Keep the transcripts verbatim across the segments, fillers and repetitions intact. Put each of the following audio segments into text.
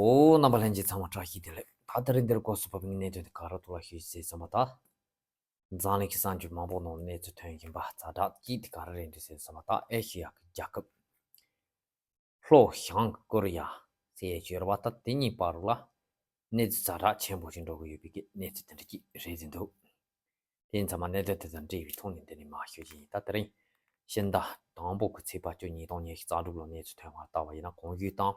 ཨོ། རྣམ་པ་ལྷན་རྒྱས་ཚང་མ་བཀྲ་ཤིས་བདེ་ལེགས། ད་དེ་རིང་འདིར་སྐོར་སུ་བབས་པའི་གནད་དོན་དེ་ག་རེ་འདུག་ལ་ཞུ་ཞིག་ཟེར་བསམ་པ་དང་། འཛམ་གླིང་གི་གསར་འགྱུར་མང་པོ་ནང་གནས་ཚུལ་ཐོན་བཞིན་པ་ཛ་དྲག་ཅིག་དེ་ག་རེ་རེད་འདུག་ཟེར་བསམ་པ་དང་། ཨེ་ཤེ་ཡ་གི་རྒྱལ་ཁབ་ལྷོ་བྱང་ཀོ་རི་ཡ་ཟེར་ཡས་ཡོད་རེད་བ། ད་དེ་གཉིས་བར་ལ་གནས་ཚུལ་ཛ་དྲག་ཆེན་པོ་ཞིག་འགྲོ་གི་ཡོད་པའི་གི་གནས་ཚུལ་དེ་འདྲ་ཅིག་རེད་འདུག་དེ་ཡིན་ཙང་མ་གནད་དོན་དེ་དང་འབྲེལ་བའི་ཐོག་ནས་འདི་ནས་མར་ཞུ་རྒྱུ་ཡིན། ད་དེ་རིང་ཕྱི་ཟླ་དང་པོ་གི་ཚེས་པ་བཅུ་ཉིས་སྟོང་ཉི་ཤུ་རྩ་དྲུག་ལོ་གནས་ཚུལ་ཐོན་པར་བལྟ་བ་ཡིན་ན། གོང་ཞུས་དང་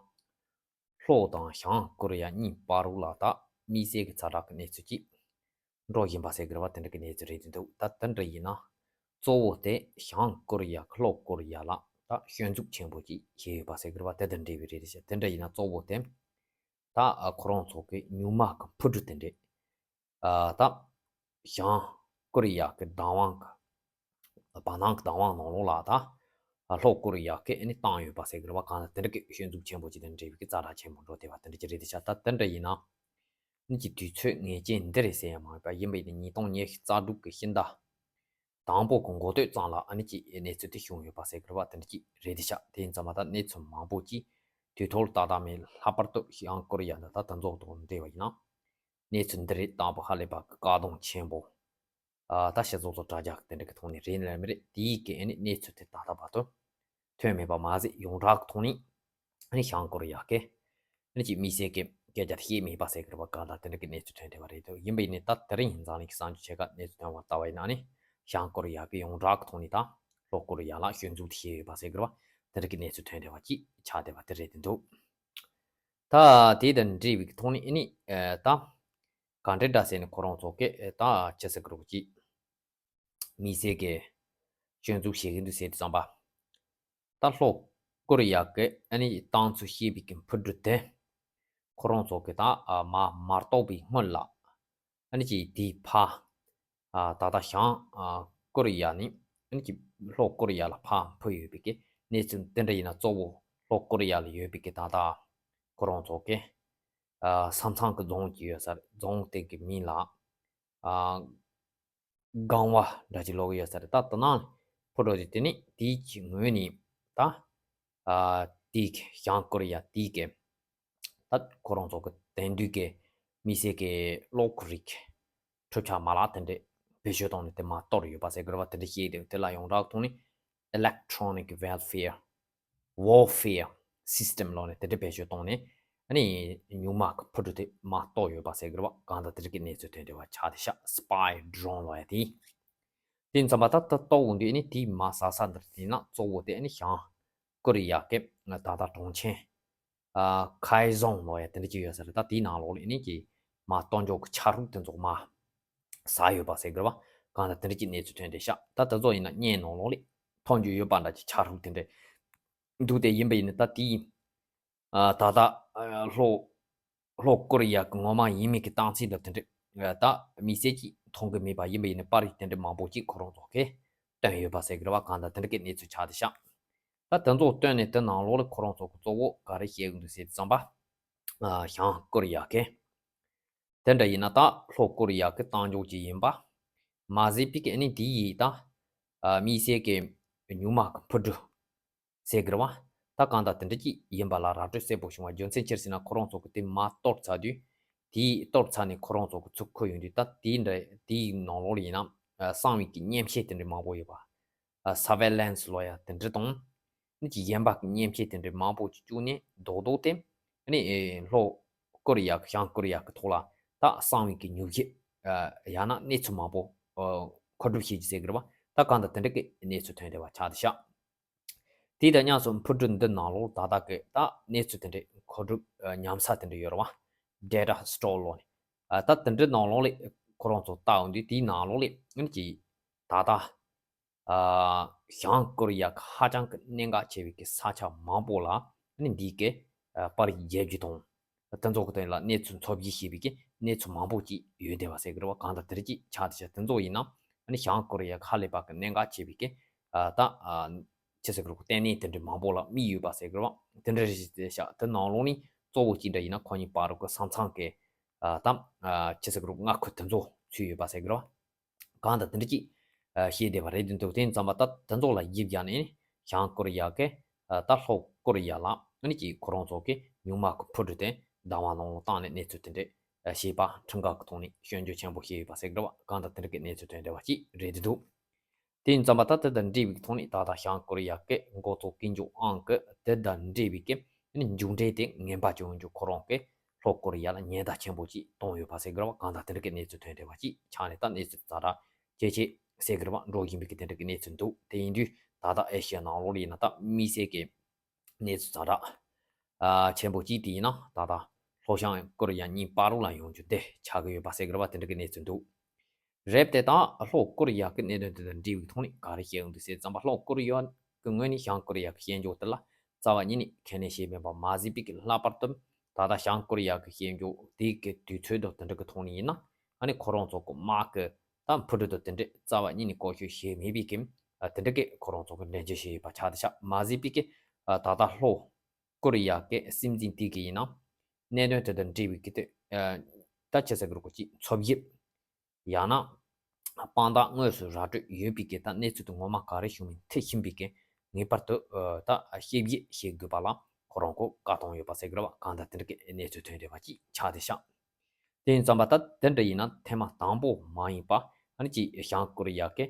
ལྷོ་དང་བྱང་ཀོ་རི་ཡ་གཉིས་བར་ལ་ད་དམིགས་བསལ་གྱི་ཛ་དྲག་གི་གནས་ཚུལ་ཅིག་འགྲོ་བཞིན་པ་ཟེར་གི་རེད་བ། དེ་འདྲ་གི་གནས་ཚུལ་རེད་འདུག་ད་དེ་འདྲ་ཡིན་ན་གཙོ་བོ་དེ་བྱང་ཀོ་རི་ཡ་གི་ལྷོ་ཀོ་རི་ཡ་ལ་ད་སྐྱོན་འཛུགས་ཆེན་པོ་ཅིག་བྱས་ཡོད་པ་ཟེར་གི་རེད་བ། དེ་དང་འབྲེལ་བའི་རེད་ཤག་དེ་འདྲ་ཡིན་ན་གཙོ་བོ་དེ་ད་ཁོ་རང་ཚོ་གི་སྨྱུག་མ་གི་འཕུར་གྲུ་དེ་འདྲས། ཨ། ད་བྱང་ཀོ་རི་ཡ་གི་བདག་དབང་གི་བར་སྣང་གི་བདག་དབང་ནང་ལོགས་ལ་ད་ལྷོ་ཀོ་རི་ཡ་གི་ཨ་ནི་བཏང་ཡོད་པ་ཟེར་གི་རེད་བ། གང་ལྟར་དེ་འདྲ་གི་སྐྱོན་འཛུགས་ཆེན་པོ་ཅིག་དང་འབྲེལ་བའི་གི་ཛ་དྲག་ཆེན་པོ་འགྲོ་བསྡད་པ་དེ་འདྲ་ཅིག་རེད་དེ་ཤག་ད་དེ་འདྲ་ཡིན་ན་ཨ་ནི་ཅིག་དུས་ཚོད་ངེས་ཅན་འདི་རེད་ཟེར་ཡ་མ་ཡོད་པ་ཡིན་པ་ཡིན་ན། ཉིས་སྟོང་ཉི་ཤུ་རྩ་དྲུག་གི་ཕྱི་ཟླ་དང་པོ་གི་འགོ་སྟོད་ཙམ་ལ་ཨ་ནི་ཅིག་གནས་ཚུལ་དེ་བྱུང་ཡོད་པ་ཟེར་གི་རེད་བ། དེ་འདྲ་ཅིག་རེད་དེ་ཤག་དེ་ཡིན་ཙང་མ་ད་གནས་ཚུལ་མང་པོ་ཅིག་དུས་ཐོག་ཏག་ཏག་མེད། ལྷག་པར་དུ་བྱང་ཀོ་རི་ཡ་འདི་ད་དེ་ཚོ་དང་འབྲེལ་བ་ཡིན་ན། གནས་ཚུལ་འདི་རིགས་དང་པོ་ཧ་ལས་པ་གི་བཀག་སྡོམ་ཆེན་པོ། ཨ། ད་སྤྱི་ཚོགས་ཐོག་དྲ་རྒྱ་གི་དེ་འདྲ་གི་ཐོག་ནས་རེད་ལ་མི་རེད། དེའི་གི་ཨ་ནི་གནས་ཚུལ་དེ་ད་ལྟ་བར་དུ་ཐོན་མེད་པ་མ་ཟད། ཡོངས་གྲགས་ཀྱི་ཐོག་ནས་ཨ་ནི་བྱང་ཀོ་རི་ཡ་གི་ཨ་ནི་ཅིག་དམིགས་བསལ་གི་སྐད་ཆ་དེ་བཤད་མེད་པ་ཟེར་གི་རེད་བ། གང་ལྟར་དེ་འདྲ་གི་གནས་ཚུལ་ཐོན་བསྡད་པ་རེད་འདུག་ཡིན་པ་ཡིན་ནའི་ད་དེ་རིང་འཛམ་གླིང་གི་གསར་འགྱུར་ཆེ་ཁག་གནས་ཚུལ་ཐོན་པ་ལྟ་བ་ཡིན་ན་ནི། བྱང་ཀོ་རི་ཡ་གི་ཡོངས་གྲགས་ཀྱི་ཐོག་ནས་ད་ལྷོ་ཀོ་རི་ཡ་ལ་སྐྱོན་འཛུགས་དེ་བྱས་ཡོད་པ་ཟེར་གི་རེད་བ། དེ་འདྲ་གི་གནས་ཚུལ་ཐོན་བསྡད་པ་ཅིག་ཆགས་བསྡད་པ་དེ་རེད་འདུག་ད་དེ་དང་འབྲེལ་བའི་ཐོག་ནས་ཨ་ནི་ཨ། ད་ག་འདྲ་འདྲ་ཟེར་ནས་ཁོ་རང་ཚོ་གི་ཨ། ད་ཅི་ཟེར་གི་རེད་ཅིག་དམིགས་བསལ་གི་སྐྱོན་འཛུགས་བྱེད་ཀྱི་འདུག་ཟེར་དུས་ཙམ་པ། ད་ལྷོ་ཀོ་རི་ཡ་གི་ཨ་ནི་བཏང་ཚུལ་བཤད་པའི་གི་འཕུར་གྲུ་དེ་ཁོ་རང་ཚོ་གི་ད་ཨ། མ་མ་གཏོགས་པའི་སྔོན་ལ་ཨ་ནི་ཅིག་དེའི་ཕ། ཨ། ད་ལྟ་བྱང་ཨ། ཀོ་རི་ཡ་ནས་ཨ་ནི་ཅིག་ལྷོ་ཀོ་རི་ཡ་ལ་ཕར་འཕུར་ཡོད་པའི་གི་གནས་ཚུལ་དེ་འདྲ་ཡིན་ན། གཙོ་བོ་ལྷོ་ཀོ་རི་ཡ་ལ་ཡོད་པའི་གི་ད་ལྟ་ཁོ་རང་ཚོ་གི་ཨ། ས་མཚམས་གི་རྫོང་ཅིག་ཡོད་ས་རེད། རྫོང་དེ་གི་མིང་ལ་ཨ། སྒང་བ་འདྲ་ཅིག་ལབ་ཀྱི་ཡོད་ས་རེད། ད་དེ་ནང་འཕུར་འགྲོ་དུས་དེ་ནི་དེའི་གི་ངོས་ནས་ད་ཨ། དེའི་གི་བྱང་ཀོ་རི་ཡ་དེའི་གི་ད་ཁོ་རང་ཚོ་གི་དེང་དུས་ཀྱི་དམིགས་བསལ་གྱི་གློག་རིག་འཕྲུལ་ཆས་མ་ལག་དེ་འདྲས་བེད་སྤྱོད་བཏང་ནས་དེ་མར་གཏོར་ཡོད་པ་ཟེར་གི་རེད་བ། དེ་འདྲས་བཤད་དེ་དེ་ལ་ཡོངས་གྲགས་ཐོག་ནས་Electronic Welfare Warfare System ལབ་ནས་དེ་འདྲས་བེད་སྤྱོད་བཏང་ནས་ཨ་ནི་སྨྱུག་མ་གི་འཕུར་གྲུ་དེ་མར་གཏོར་ཡོད་པ་ཟེར་གི་རེད་བ། གང་ལྟར་དེ་འདྲས་ཀྱི་གནས་ཚུལ་ཐོན་བསྡད་པ་ཆགས་བསྡད་ཤག Spy Drone ལབ་ཡ་དེ། དེ་ཙམ་པ་ད་ལྟ་གཏོར་འོང་དུས་ཨ་ནི་དེའི་མར་ཟག་ས་འདིར་དེ་ན་གཙོ་བོ་དེ་ཨ་ནི་བྱང་ཀོ་རི་ཡ་གི་ད་ལྟ་གྲོང་ཁྱེར་ཨ། ཁའེ་ཟོང་ལབ་ཡ་དེ་འདྲ་ཅིག་ཡོད་ས་རེད། ད་དེའི་ནང་ལོགས་ལ་ཨ་ནི་ཅིག་མར་གཏོར་འཇོག་གི་ཆ་རོགས་དེ་ཚོ་མར་ཟག་ཡོད་པ་ཟེར་གི་རེད་བ། གང་ལྟར་དེ་འདྲ་ཅིག་གནས་ཚུལ་ཐོན་བསྡད་ཤག་ད་དེ་ཚོ་ཡིན་ན་བརྙན་ནང་ལོགས་ལ་མཐོང་རྒྱུ་ཡོད་པ་འདྲ་ཅིག་ཆ་རོགས་དེ་འདྲ་འདུག་དེ་ཡིན་པ་ཡིན་ན་ད་དེའི་ཨ། ད་ལྟ་ཨ། ལྷོ་ལྷོ་ཀོ་རི་ཡ་གི་ངོ་མ་ཡིན་མིན་གྱི་རྟགས་མཚན་དང་དེ་འདྲ་ད་དམིགས་བསལ་གྱིས་མཐོང་གི་མེད་པ་ཡིན་པ་ཡིན་ན། པར་རིས་དེ་འདྲ་མང་པོ་ཅིག་ཁོ་རང་ཚོ་གིས་བཏོན་ཡོད་པ་ཟེར་གི་རེད་བ། གང་ལྟར་དེ་འདྲ་གི་གནས་ཚུལ་ཆགས་བསྡད་ཤག་ད་དེ་ཚོ་བཏོན་ནས་དེ་ནང་ལོགས་ལ་ཁོ་རང་ཚོ་གི་གཙོ་བོ་ག་རེ་བཤད་གི་འདུག་ཟེར་དུས་ཙམ་པ། ཨ། བྱང་ཀོ་རི་ཡ་གི་དེ་འདྲ་ཡིན་ན་ད་ལྷོ་ཀོ་རི་ཡ་གི་གཏོར་འཇོག་ཅིག་ཡིན་པ་མ་ཟད་པའི་གི་ཨ་ནི་དེ་ཡི་ད་ཨ། དམིགས་བསལ་གྱི་སྨྱུག་མ་གི་འཕུར་གྲུ་ཟེར་གི་རེད་བ། ད་གང་ལྟར་དེ་འདྲ་ཅིག་ཡིན་པ་ལ་ར་སྤྲོད་གསལ་པོ་བྱུང་བ། རྒྱུ་མཚན་ཅི་ཟེར་ན་ཁོ་རང་ཚོ་གི་དེ་མར་གཏོར་ཚར་དུས་དེའི་གཏོར་ཚར་ནས་ཁོ་རང་ཚོ་གི་ཚུར་འཁོར་ཡོང་དུས་ད་དེའི་འདྲ་དེའི་ནང་ལོགས་ལ་ཡིན་ན་ཨ། གསང་བའི་གི་མཉེན་ཆས་དེ་འདྲ་མང་པོ་ཡོད་པ། ཨ། Surveillance ལབ་ཡ་དེ་འདྲ་དང་། ཨ་ནི་ཅིག་གཞན་པ་གི་མཉེན་ཆས་དེ་འདྲ་མང་པོ་ཅིག་བཅུག་ནས་རྡོག་རྡོག་དེ་ཨ་ནི་ཨེ། ལྷོ་ཀོ་རི་ཡ་གི་བྱང་ཀོ་རི་ཡ་གི་ཐོག་ལ་ད་གསང་བའི་གི་མྱུལ་ཞིབ་ཨ། ཡང་ན་གནས་ཚུལ་མང་པོ་ཨ། མཁོ་སྒྲུབ་བྱེད་རྒྱུ་ཟེར་གི་རེད་བ། ད་གང་ལྟར་དེ་འདྲ་གི་གནས་ཚུལ་ཐོན་བསྡད་པ་ཆགས་བསྡད་ཤག་དེ་དང་མཉམ་དུ་འཕུར་གྲུ་འདི་ནང་ལོགས་ད་ལྟ་གི་ད་གནས་ཚུལ་དེ་འདྲ་མཁོ་སྒྲུབ་ཨ། ཉམས་ས་དེ་འདྲ་ཡོད་རེད་བ། Data Store ལབ་ནས་ཨ། ད་དེ་འདྲའི་ནང་ལོགས་ལ་ཁོ་རང་ཚོ་བལྟ་འོང་དུས་དེའི་ནང་ལོགས་ལ་ཨ་ནི་ཅིག་ད་ལྟ་ཨ། བྱང་ཀོ་རི་ཡ་གི་ཧ་ཅང་གི་གནད་འགག་ཆེ་བའི་གི་ས་ཆ་མང་པོ་ལ་ཨ་ནི་འདི་གི་ཨ། པར་རྒྱག་རྒྱུ་དང་། དེ་ཚོ་གི་སྟེང་ལ་གནས་ཚུལ་འཚོལ་ཞིབ་བྱེད་པའི་གི་གནས་ཚུལ་མང་པོ་ཅིག་ཡོད་བསྡད་པ་ཟེར་གི་རེད་བ། གང་ལྟར་དེ་འདྲ་ཅིག་ཆགས་བསྡད་ཤག་དེ་ཚོ་ཡིན་ན་ཨ་ནི་བྱང་ཀོ་རི་ཡ་གི་ཧ་ལས་པ་གི་གནད་འགག་ཆེ་བའི་གི་ཨ། ད་ཨ། ཅི་ཟེར་གི་རེད། ལྟེ་གནས་དེ་འདྲ་མང་པོ་ལ་དམིགས་ཡོད་པ་ཟེར་གི་རེད་བ། དེ་འདྲ་རེད་བསྡད་ཤག་དེ་ནང་ལོགས་ནས་གཙོ་བོ་གཅིག་འདྲ་ཡིན་ན་ཁོ་གཉིས་བར་དུ་གི་ས་མཚམས་གི་ཨ། ད་ཨ། ཅི་ཟེར་གི་རེད། མངའ་ཁུལ་དེ་ཚོ་ཚུད་ཡོད་པ་ཟེར་གི་རེད་བ། གང་ལྟར་དེ་འདྲ་ཅིག་ཨ། བཤད་བསྡད་པ་རེད་འདུག་དེ་ཙམ་པ་ད་དེ་ཚོ་ལ་གཞི་བཞག་ནས་བྱང་ཀོ་རི་ཡ་གི་ཨ། ད་ལྷོ་ཀོ་རི་ཡ་ལ་ཨ་ནི་ཅིག་ཁོ་རང་ཚོ་གི་སྨྱུག་མ་གི་འཕུར་གྲུ་དེ་ བདག་དབང་ནང་ལོགས་བཏང་ནས་གནས་ཚུལ་དེ་འདྲ་བྱས་པ་ཁྲིམས་འགལ་གྱི་ཐོག་ནས་སྐྱོན་བརྗོད་ཆེན་པོ་བྱས་ཡོད་པ་ཟེར་གི་རེད་བ། གང་ལྟར་དེ་འདྲ་གི་གནས་ཚུལ་ཐོན་བསྡད་པ་ཅིག་རེད་འདུག་དེ་ཡིན་ཙམ་པ་ད་དེ་དང་འབྲེལ་བའི་ཐོག་ནས་ད་ལྟ་བྱང་ཀོ་རི་ཡ་གི་འགོ་གཙོ་ཀིམ་ཇོང་ཨང་གི་དེ་དང་འབྲེལ་བའི་གི་མཇུག་འབྲས་དེ་ངན་པ་བྱུང་རྒྱུ་ཁོ་རང་གི་ལྷོ་ཀོ་རི་ཡ་ལ་ཉེན་བརྡ་ཆེན་པོ་ཅིག་བཏང་ཡོད་པ་ཟེར་གི་རེད་བ། གང་ལྟར་དེ་འདྲ་གི་གནས་ཚུལ་ཐོན་བསྡད་པ་ཅིག་ཆགས་ནས་ད་གནས་ཚུལ་ཛ་དྲག་ཇེ་ཆེ་ཟེར་གི་རེད་བ། འགྲོ་བཞིན་པའི་གི་དེ་འདྲ་གི་གནས་ཚུལ་འདུག་དེ་ཡིན་དུས་ད་ལྟ་ཨེ་ཤི་ཡ་ནང་ལོགས་ལ་ཡིན་ན་ད་དམིགས་བསལ་གི་གནས་ཚུལ་ཛ་དྲག་ཨ་ཆེན་པོ་གཅིག་དེ་ཡིན་ན་ད་ལྟ་ལྷོ་བྱང་ཀོ་རི་ཡ་གཉིས་བར་ལ་ཡོང་རྒྱུ་དེ་ཆགས་ཀྱི་ཡོད་པ་ཟེར་གི་རེད་བ། དེ་འདྲ་གི་གནས་ཚུལ་འདུག་རེད་དེ་ད་ལྷོ་ཀོ་རི་ཡ་གི་གནད་དོན་དེ་དང་འབྲེལ་བའི་ཐོག་ནས་ག་རེ་བཤད་ཡོང་འདུག་ཟེར་ཙམ་པ། ལྷོ་ཀོ་རི་ཡ་གི་ངོས་ནས་བྱང་ཀོ་རི་ཡ་གི་བཤད་འཇོག་དེ་ལ་རྩ་བ་ཉིད་ནས་ཁས་ལེན་བྱས་མེད་པ་མ་ཟད་པའི་གི་ལྷག་པར་དུ་ད་ལྟ་བྱང་ཀོ་རི་ཡ་གི་བཤད་འཇོག་དེ་གི་དུས་ཚོད་དང་དེ་འདྲ་གི་ཐོག་ནས་ཡིན་ན་ཨ་ནི་ཁོ་རང་ཚོ་གི་དམག་གི་ད་འཕུར་གྲུ་དང་དེ་འདྲ་རྩ་བ་ཉིད་ནས་བཀོལ་སྤྱོད་བྱས་མེད་པའི་གི་དེ་འདྲ་གི་ཁོ་རང་ཚོ་གི་འགྲེལ་བརྗོད་བྱས་ཡོད་པ་ཆགས་བསྡད་ཤག་མ་ཟད་པའི་གི་ད་ལྟ་ལྷོ་ཀོ་རི་ཡ་གི་སྲིད་འཛིན་དེ་གི་ཡིན་ན་གནད་དོན་དེ་དང་འབྲེལ་བའི་གི་དེ་ད་ཆེ་ས་གི་རུ་ཀོ་ཅིག་འཚོལ་ཞིབ་ཡང་ན་དཔང་རྟགས་དངོས་སུ་ར་སྤྲོད་ཡོད་པའི་གི་ད་གནས་ཚུལ་དེ་ངོ་མ་ག་རེ་བྱུང་མིན་འཐེན་བཞིན་པའི་གི་ངེས་པར་དུ་ད་ཞིབ་དཔྱད་བྱེད་དགོས་པ་ལ་ཁོ་རང་གི་བཀའ་གཏོང་ཡོད་པ་ཟེར་གི་རེད་བ། གང་ལྟར་དེ་འདྲ་གི་གནས་ཚུལ་ཐོན་བསྡད་པ་ཅིག་ཆགས་བསྡད་ཤག་དེ་ཡིན་ཙམ་པ་ད་དེ་འདྲ་ཡིན་ན་ཐེངས་མ་དང་པོ་མ་ཡིན་པ་ཨ་ནི་ཅིག་བྱང་ཀོ་རི་ཡ་གི་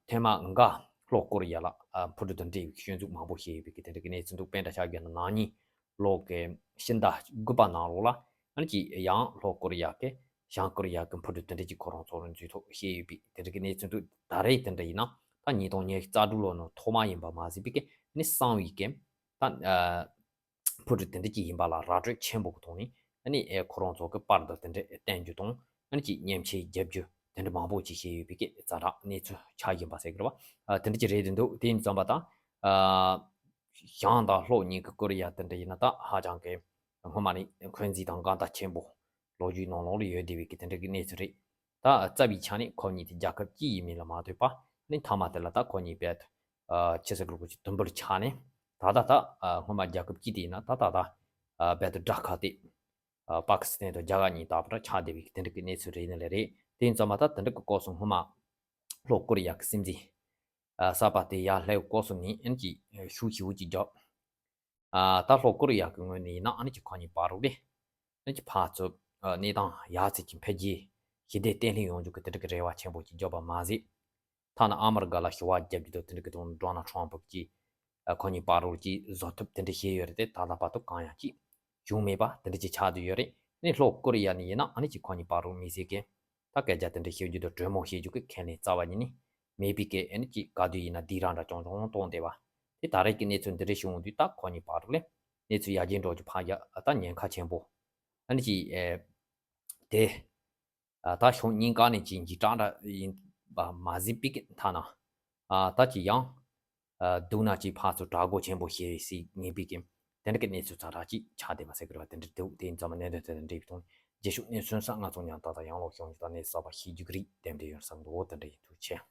ཐེངས་མ་འགའ་ལྷོ་ཀོ་རི་ཡ་ལ་འཕུར་གྲུ་དང་འབྲེལ་བའི་སྐྱོན་འཛུགས་མང་པོ་བྱས་ཡོད་པའི་གི་དེ་འདྲ་གི་གནས་ཚུལ་འདུག་དཔེ་འདྲ་ཆགས་རྒྱུ་ན་ན་ནིང་ལོ་གི་ཕྱི་ཟླ་དགུ་པ་ནང་ལོགས་ལ་ཨ་ནི་ཅིག་ཡང་ལྷོ་ཀོ་རི་ཡ་གི་བྱང་ཀོ་རི་ཡ་གི་འཕུར་གྲུ་དེ་འདྲ་ཅིག་ཁོ་རང་ཚོ་ལ་འཛུལ་ཐོག་བཤད་ཡོད་པའི་དེ་འདྲ་གི་གནས་ཚུལ་འདུག་ད་རེས་དེ་འདྲ་ཡིན་ན་ད་ཉིས་སྟོང་ཉི་ཤུ་རྩ་དྲུག་ལོ་ནང་ཐོག་མ་ཡིན་པ་མ་ཟད་པའི་གི་ཨ་ནི་གསང་བའི་གི་ད་འཕུར་གྲུ་དེ་འདྲ་ཅིག་ཡིན་པ་ལ་ར་སྤྲོད་ཆེན་པོ་གི་ཐོག་ནས་ཨ་ནི་ཨེ་ཁོ་རང་ཚོ་གི་པར་དང་དེ་འདྲ་བསྟན་རྒྱུ་དང་ཨ་ནི་ཅིག་མཉེན་ཆས་རྒྱབ་རྒྱུ་དེ་འདྲ་མང་པོ་ཅིག་བྱས་ཡོད་པའི་གི་ཛ་དྲག་གནས་ཚུལ་ཆགས་བཞིན་པ་ཟེར་གི་རེད་བ། ཨ་དེ་འདྲ་ཅིག་རེད་དེ་འདུག་དེ་ཡིན་ཙམ་པ་ད་ཨ་བྱང་དང་ལྷོ་གཉིས་ཀྱི་ཀོ་རི་ཡ་དེ་འདྲ་ཡིན་ན་ད་ཧ་ཅང་གི་སྔོན་མ་ནས་འཁོན་འཛིན་དང་འགལ་ཟླ་ཆེན་པོ་ལོ་རྒྱུས་ནང་ལོགས་ལ་ཡོད་བསྡད་པའི་གི་དེ་འདྲ་གི་གནས་ཚུལ་རེད། ད་རྩ་བའི་ཆ་ནས་ཁོ་གཉིས་དེ་རྒྱལ་ཁབ་གཅིག་ཡིན་མིན་ལ་མ་ལྟོས་པ་ནི་མཐའ་མ་དེ་ལ་ད་ཁོ་གཉིས་རྦད་དེ་ཆེ་ས་གི་རུ་ཁོ་ཅིག་དུམ་བུར་ཆགས་ནས་ད་ལྟ་ད་སྔོན་མ་རྒྱལ་ཁབ་གཅིག་དེ་ཡིན་ན་ད་ད་ད་རྦད་དེ་དགྲ་ཁ་གཏད་པ་ཀི་སི་ཐན་དང་རྒྱ་གར་གཉིས་ལྟ་བུར་ཆགས་བསྡད་པའི་དེ་འདྲ་གི་གནས་ཚུལ་རེད་ནི་ལས་རེད། དེ་ཡིན་ཙམ་པ་ད་དེ་འདྲ་གི་སྐབས་སུ་སྔོན་མ་ལྷོ་ཀོ་རི་ཡ་གི་སྲིད་འཛིན་གསར་པ་དེ་ཡར་སླེབས་སྐབས་སུ་ནི་ཨ་ནི་ཅིག་ཤུགས་ཆེ་བོ་ཅིག་བརྒྱབ། ད་ལྷོ་ཀོ་རི་ཡ་གི་ངོས་ནས་ཡིན་ན་ཨ་ནི་ཅིག་ཁོ་གཉིས་བར་རུ་རེད། ཨ་ནི་ཅིག་ཕར་ཚུར་གནས་སྟངས་ཡར་ཚད་ཀྱི་འཕེལ་རྒྱས་ཞི་བདེ་བརྟན་ལྷིང་ཡོང་རྒྱུ་གི་དེ་འདྲ་གི་རེ་བ་ཆེན་པོ་ཅིག་བརྒྱབ་པ་མ་ཟད། ཐ་ན་ཨ་མི་རི་ཀ་ལ་ཞུ་བ་རྒྱབ་རྒྱུ་དང་དེ་འདྲ་གི་དང་ཌོ་ནལ་ཊམ་ཕུ་གྱིས་ཁོ་གཉིས་བར་རུ་ཅིག་བཟོ་ཐབས་དེ་འདྲ་བྱས་ཡོད་རེད་དེ་ད་ལྟ་བར་དུ་གང་ཡང་ཅིག་བྱུང་མེད་པ་དེ་འདྲ་ཅིག་ཆགས་བསྡད་ཡོད་རེད། ཨ་ནི་ལྷོ་ཀོ་རི་ཡ་ནས་ཡིན་ན་ཨ་ནི་ཅིག་ཁོ་གཉིས་བར་རུ་དམིགས་བསལ་གྱི་ད་སྐད་ཆ་དེ་འདྲ་བཤད་རྒྱུ་དང་གྲོས་མོལ་བྱེད་རྒྱུ་གི་ཁས་ལེན་རྩ་བ་ཉིད་ནས་མེད་པའི་གི་ཨ་ནི་ཅིག་ག་དུས་ཡིན་ན་སྡིགས་ར་འདྲ་རྐྱང་རྐྱང་གཏོང་བསྡད་པ་དེ་ད་རེས་ཀྱི་གནས་ཚུལ་འདི་འདྲ་བྱུང་དུས་ད་ཁོ་གཉིས་བར་རུ་ལས་གནས་ཚུལ་ཡར་རྒྱས་འགྲོ་རྒྱུ་ཕར་ཡ་ད་ཉེན་ཁ་ཆེན་པོ་ཨ་ནི་ཅིག་ཨེ་དེ། ད་ཕྱོགས་གཉིས་ཀ་ནས་ཀྱི་འཇིགས་སྐྲག་འདྲ་ཡིན་པ་མ་ཟད་པའི་མཐའ་ན། ད་ཀྱི་ཡང་། སྡུག་ན་ཀྱི་ཕར་ཚུར་དྲག་རྒོལ་ཆེན་པོ་བྱེད་སྲིད་ངེས་པའི་གི། དེ་འདྲ་གི་གནས་ཚུལ་ཛ་དྲག་ཅིག་ཆགས་བསྡད་པ་ཟེར་གི་རེད་བ། དེ་འདྲ་འདུག་དེ་ཡིན་ཙང་མ་གནད་དོན་དེ་དང་འབྲེལ་བའི་ཐོག་ནས་རྗེས་ཕྱོགས་གནས་ཚུལ་སོགས་ང་ཚོ་མཉམ་དུ་ད་ཡང་ལོག་ཤོང་རྒྱུ་དང་གནས་གསར་པ་ཤེས་རྒྱུ་གི་རིགས་དེ་འདྲ་ཡོད་བསམ་འདུག་དེ་འདྲ་ཡིན། ཐུགས་རྗེ་ཆེ།